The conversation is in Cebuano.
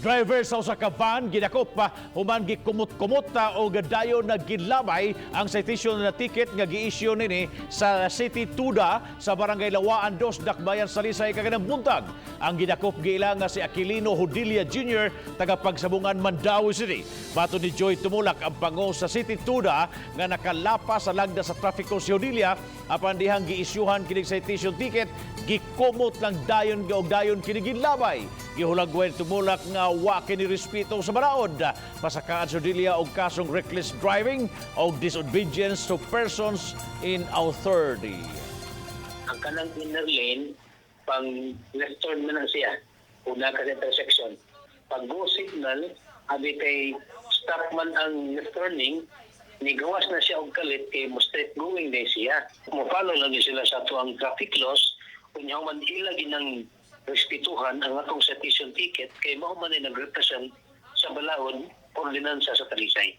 Driver sa usa ka van gidakop pa human gikumot-kumot ta og dayon nagilabay ang citation na ticket nga gi-issue nini sa City Tuda sa Barangay Lawaan 2, Dakbayan, Talisay kaganang buntag. Ang gidakop giila nga si Aquilino Hudilia Jr., taga Pagsabungan, Mandaue City. Matod ni Joy Tumulak, ang pango sa City Tuda, nga nakalapa sa lagda sa trafiko si Hudilia apan dihang gi-issuehan kinig citation ticket, gikumot lang dayon og dayon kini gilabay. Gihulagway Tumulak nga wa kini respeto sa balaod. Pasakaan si Hudilia og kasong reckless driving o disobedience to persons in authority. Ang kanang inner lane, pang left turn man na siya. Una ka sa intersection. Pag go signal, abi kay stop man ang left turning, nigawas na siya og kalit kay mo straight going day siya. Mo follow lang sila sa atuang traffic laws, unya man ila ginang respetuhan ang atong citation ticket kay mao man ay nagrepresent sa balaod ordinansa sa Talisay.